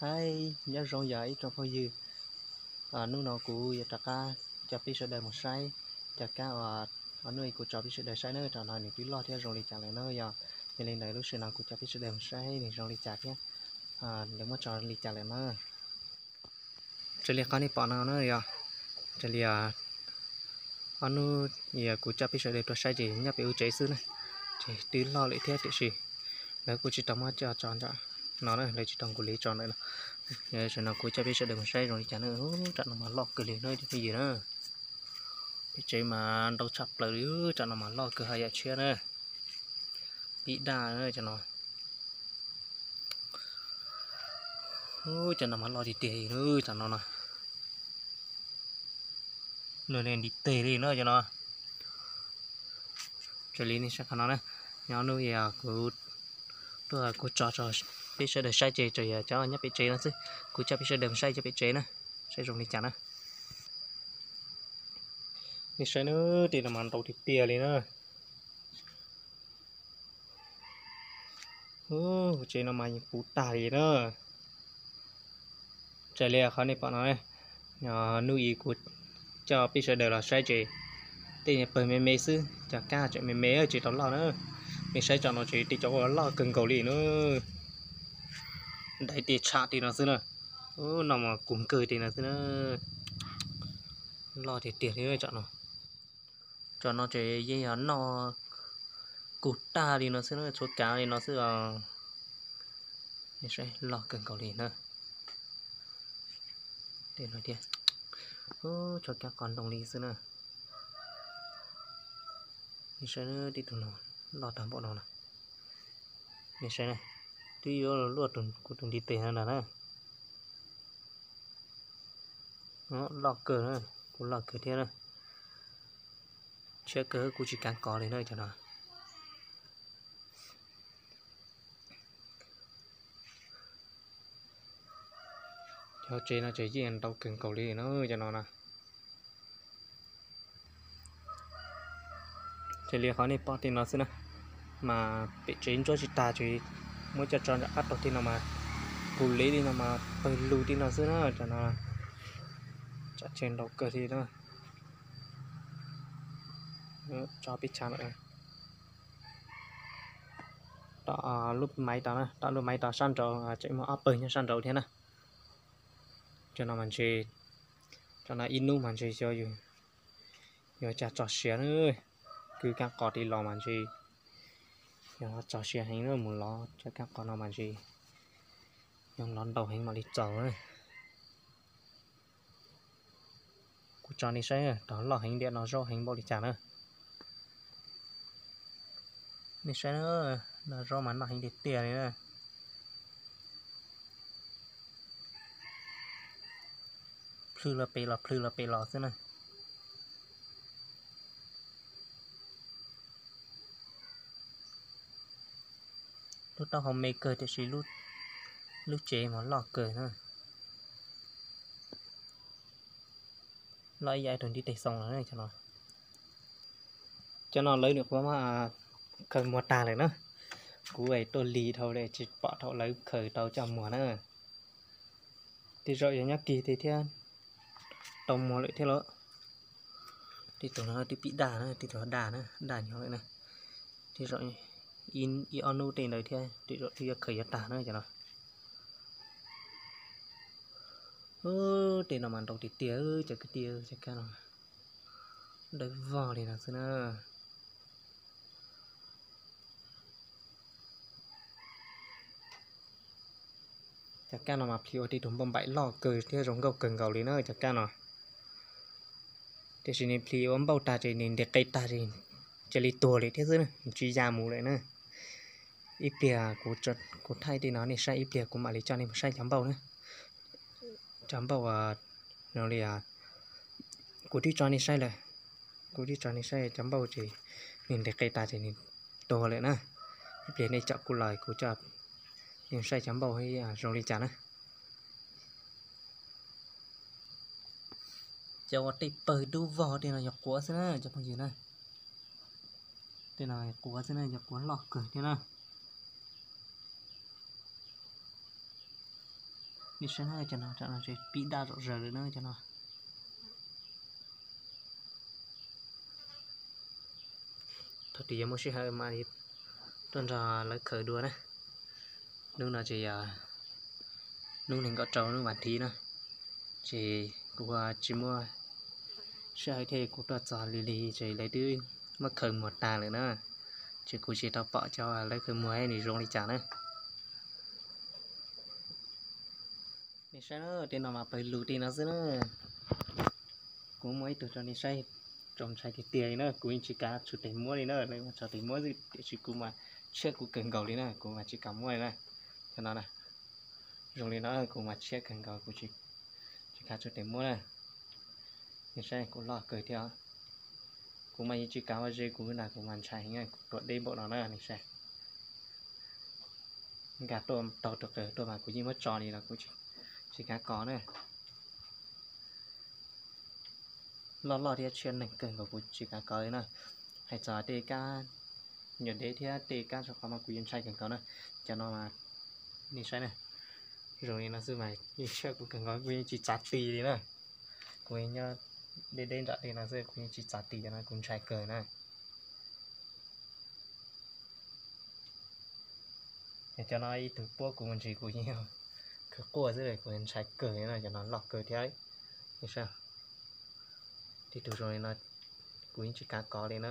Hais nyob zoo yog ib tsoom phooj ywg, hnub no kuv yuav rov qab coj peb sawv daws mus saib cov kab uas ob hnub kuv tso peb sawv daws saib na, tam no nws twb loj thiab zoo li cas lawm na. Yog, yog li ntawd lub sij hawm no kuv coj peb sawv daws mus saib nws zoo li cas thiab lawv muab tso li cas lawm na. Raws li qhov nej pom no na yog, raws li ob hnub kuv coj peb sawv daws tuaj saib ces nyob pem u tsev xwb na, ces twb loj lawm thiab tiam sis lawv kuj tsis tau muab coj tso nram no na, lawv tsis tau nqus li tso ntawm no. Tam no kuv coj peb sawv daws mus saib zoo li cas na. Tam no mas loj kawg li no cov phooj ywg na. Pem tsev mas ntau tshaj plaws li, tam no mas loj kawg haj yam tshiab na. Pib daj tam no. Cov no mas loj tiag tiag li, tam no no. Nws li ntiv tes li no cov no. Raws li nej saib qhov no na, nyob hnub kuv tuaj kuv tso tso peb sawv daws saib ces tsuas yog cov nyob pem tsev no xwb, kuv coj peb sawv daws saib cov pem tsev na, saib zoo li cas na. Nej saib na, tej no mas ntau tiag tiag li na. Tsev no mas yeej puv tag li na. Raws li qhov nej pom no, hnub ib kuv coj peb sawv daws los saib ces tej pawg me me xwb, cov kab tseem me me tsis tau loj na. Nej saib tso no ces tej cov uas loj kawg nkaus li na, dai tias tsham li no xwb na. No mas kub nkawg li no xwb na. Loj tiag tiag li tso no. Tso no ces yeej yog noj kub tag li no xwb na, tshuav kav li no xwb os. Loj kawg nkaus li na. Tej no thiab, tshuav kav qos ntoo li xwb na. Nej saib, tej tug no loj tag npaum no na. Nej saib na, twb yuav luaj kuv tus ntiv tes no ntag na. Loj kawg na, kuj loj kawg thiab na. Tshiab kawg kuj tsis kav kov li na cov no. Cov tsev no ces yeej ntau kawg nkaus li na cov no na. Raws li qhov nej pom tej no xwb na, mas pem tsev ntsuab tsis tag ces muab coj tso ntawm qab rau tej no mas, kuv li tej no mas pawg lug tej no xwb na cov no. Tsam tsev ntau kawg li na. Tso peb tshab lawm. Tom lub maiv tom, tom lub maiv tom sab nraud tseem muaj ob pawg nyob sab nraud thiab na. Cov no mas ntshe, cov no ib hnub mas ntshe xyov yuav cas txog siav na. Kwv kab qos li los mas ntshe yog txog siav heev na, mus lov cov kab qos no mas ntshe yog lov ntau heev mam li txaus na. Kuv tso nej saib, rov loj heev, ntiam no zaub heev npaum li cas na. Nej saib na, no zaub mas noj heev tiag tiag li na. Plhws los pem los, plhws los pem los xwb na. Lub taub hau me kawg tiam sis lub tsev mas loj kawg na. Loj ib yam tus ntiv tes xoo lawm cov no. Cov no lawv nyuam qhuav muab khaws muag tag lawm na. Kuv tuaj lig dhau li tsis pom thaum lawv khaws tau coj muag na. Tej zaum yog nyob kis tej thiab tau muag lawm thiab lauj. Tej tus no twb pib daj na, tej tus daj na, daj nyob lawm na. Tej zaum ib ob hnub tej ntawd thiab tej zaum twb yuav khaws yuav tag na cov no. Tej no mas ntau tiag tiag cov kwv tij, cov kab no dawb vog li no xwb na. Cov kab no mas plhis ua tej tus npauj npaim loj kawg thiab zoo nkauj kawg nkaus li na cov kab no. Tiam sis nws plhis ua npauj tag ces nws ntes qe tag ces cia li tuag li thiab xwb, tsis ya mus lawm na. Ib pliag kuv thaij tej no nej saib, ib pliag kuv mam li coj nej mus saib cov npauj na. Cov npauj no li, kuv twb tso nej saib lawm, kuv twb tso nej saib cov npauj ces nws ntes qe tag ces nws tuag lawm na. Ib pliag nej caum kuv los kuv coj nej saib cov npauj zoo li cas na. Cov uas tej pawg dub vog tej no yog quav xwb na cov phooj ywg na. Tej no quav xwb na, yog quav loj kawg thiab na. Nej saib na, cov no, cov no tseem pib daj zom zaws lawm na cov no. Thaum twg yog muaj sij hawm mam li tuaj nrog lawv khaws dua na. Hnub no ces yog hnub nees nkaum rau, hnub vas thiv na, ces kuv tsis muaj sij hawm thiab, kuv tuaj txog lig lig ces lawv twb muab khaws muag tag lawm na. Ces kuv tsis tau pom cov lawv khaws muag nws zoo li cas na. Nej saib na, tej no mas pawg lug tej no xwb na. Kuv muab ib tug rau nej saib, txaus ntshai tiag tiag li na, kuv yeej tsis kav tsum tes muab li na, lawv mas tso tes muab xwb tiam sis kuv mas tshiab kuv kawg nkaus li na, kuv mas tsis kam muab li na. Cov no na, zoo li no kuv mas tshiab kawg nkaus, kuv tsis kav tsum tes muab na. Nej saib kuv loj kawg thiab. Kuv mas yeej tsis kav ua ze, kuv na kuv mas ntshai heev, kuv tuam deb npaum no na nej saib. Nkag tuaj taug rau qawg tuaj mas kuv yeej muab tso li los kuv tsis kav kov na. Loj loj thiab tshiab neeg kawg nkaus kuv tsis kav kov li na. Hais txog tej kab nyuam dev thiab tej kab tso qhov mas kuv yeej ntshai kawg nkaus na. Cov no mas nej saib na, zoo li no xwb mas yeej tshiab kuv kawg nkaus, kuv yeej tsis txav ti li na. Kuv nyob deb deb nram tej no xwb kuv yeej tsis txav ti, cov no kuv ntshai kawg na. Cov no ib tug puab kuv mus ntsis kuv yeej khwv quaj xwb, kuv ntshai kawg li na, cov no loj kawg thiab. Tib tug zoo li no kuv yeej tsis kav kov li na.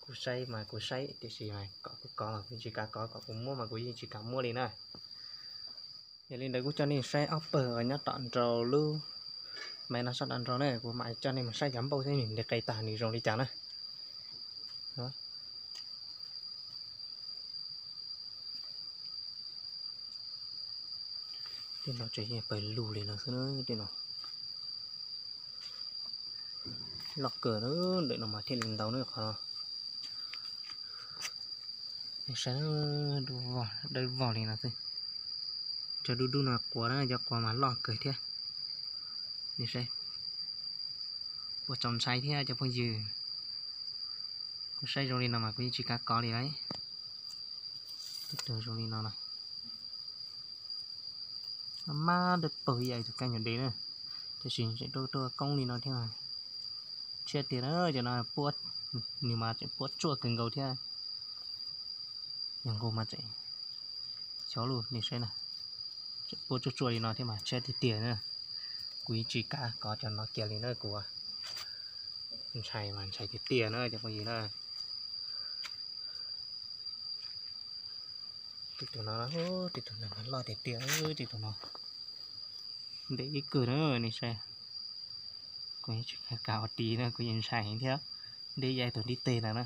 Kuv saib mas kuv saib tiam sis mas kom kuv kov los kuv yeej tsis kav kov, kom kuv muab mas kuv yeej tsis kav muab li na. Yog li ntawd kuv coj nej saib ob pawg uas nyob tom nraud lub, mas no sab tom nraud na, kuv mam coj nej mus saib cov npauj thiab nws nqi qe tag nws zoo li cas na. Tej no tseem pawg lug li no xwb na, tej no loj kawg na, ntawm no mas thiaj li ntau na qhov no. Nej saib, dawb vog li no xwb. Cov dub dub no quav na, cov quav mas loj kawg thiab. Nej saib, ua txaus ntshai thiab cov phooj ywg. Kuv saib zoo li no mas kuv yeej tsis kav kov li lauj. Ib tug zoo li no na, mab dawb paug ib yam tus kab nyuam dev na, tiam sis tseem tuaj tuaj koob li no thiab. Tshiab tiag na, cov no puab, nws mas tseem puab tsuaj kawg nkaus thiab. Yog nkaus mas tseem xyov lub nej saib na, tseem puab tsuaj tsuaj li no thiab mas tshiab tiag tiag na. Kuv yeej tsis kav kov cov no kiag li na, kuv ntshai mas ntshai tiag tiag na cov phooj ywg na. Tej tus no, tej tus no loj tiag tiag, tej tus no ntev ib kawg na nej saib. Kuv yeej tsis kav ua ti na, kuv yeej ntshai heev thiab, deb ib yam tus ntiv teg ntawd na.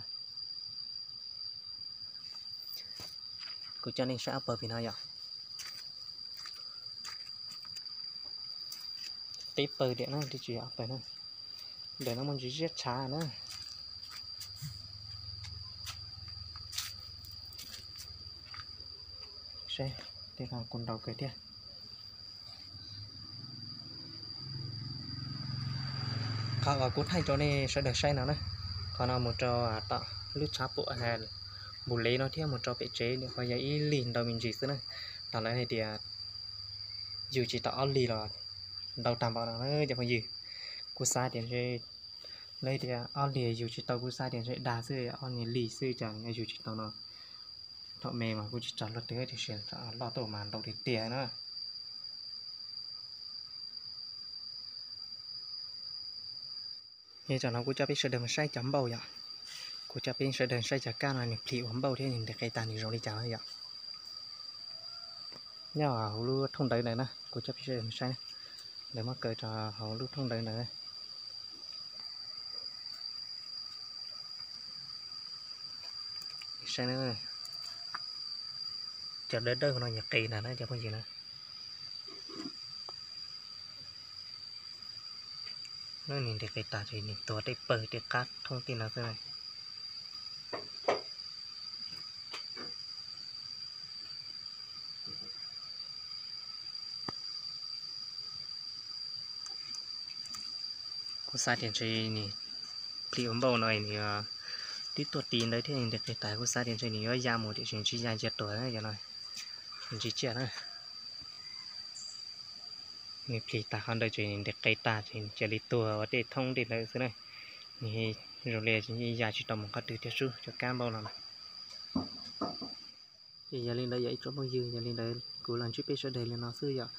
Kuv coj nej saib ob pawg pem no yom. Peb pawg tiam na, twb tsis yog ob pawg na. Ntawm no muaj ntsis ziab tshav na. Saib, tej no kuj ntau kawg thiab. Qhov uas kuv thaij rau nej sawv daws saib no na, qhov no mus rau tom lub tshav puam Npus Lev no thiab mus rau pem tsev qhov yog ib lig ntau me ntsis xwb na. Tos lawv hais tias yug tsis tau ob lig los ntau tag npaum no na cov phooj ywg. Kuv xav tias ntshe lawv tias ob lig yug tsis tau, kuv xav tias ntshe dag xwb, ob niag lig xwb cas yug tsis tau no. Thaum me mas kuv tsis tso luag twg tiam sis loj tuaj mas ntau tiag tiag na. Nyob tsam no kuv coj peb sawv daws mus saib cov npauj yom. Kuv coj peb sawv daws saib cov kab no nws plhis ua npauj thiab nws nqi qe tag nws zoo li cas na yom. Nyob hauv lub thooj ntawv ntawd na, kuv coj peb sawv daws mus saib na. Lawv muab kaw rau hauv lub thooj ntawv ntawd. Saib na, cov dawb dawb no nws qe ntag na cov phooj ywg na. Nws nqi qe tag ces nws tuag tej pawg tej qab thooj tej no xwb. Kuv xav tias ntshe nws plhis ua npauj no nws twb tuaj ti ntawd thiab nws nqi qe tag, kuv xav tias ntshe nws yuav ya mus tiam sis nws tsis ya, cia tuag na cov no. Nws tsis ciaj na. Nws plig tag qhov ntawd ces nws ntes qe tag ces nws cia li tuag ua dej thoob dej ntawd xwb na. Nws zoo li ya tsis tau mus qhov twg thiab sub cov kab npauj no na. Ces yog li ntawd yog ib tsoom phooj ywg, yog li ntawd kuv los ntsib peb sawv daws li no xwb yom.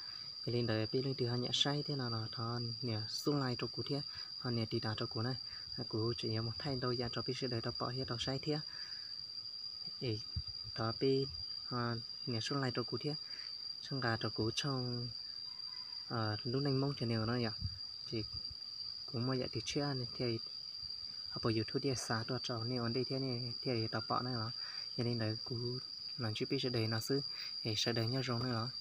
Yog li ntawd peb leej twg ho nyiam saib thiab no los thov nias subscribe rau kuv thiab, ho nias tiv tas rau kuv na. Kuv tseem yuav mus thaij ntau yam rau peb sawv daws tau pom thiab tau saib thiab. Es thov peb nias subscribe rau kuv thiab, txhawb nqa rau kuv tshooj Lub Neej Hmoob channel no yom. Ces kuv muaj yam twg tshiab thiaj, hauv paus YouTube thiaj xa tuaj rau nej ua ntej thiab nej thiaj li tau pom na los. Yog li ntawd kuv los ntsib peb sawv daws no xwb, es sawv daws nyob zoo na los.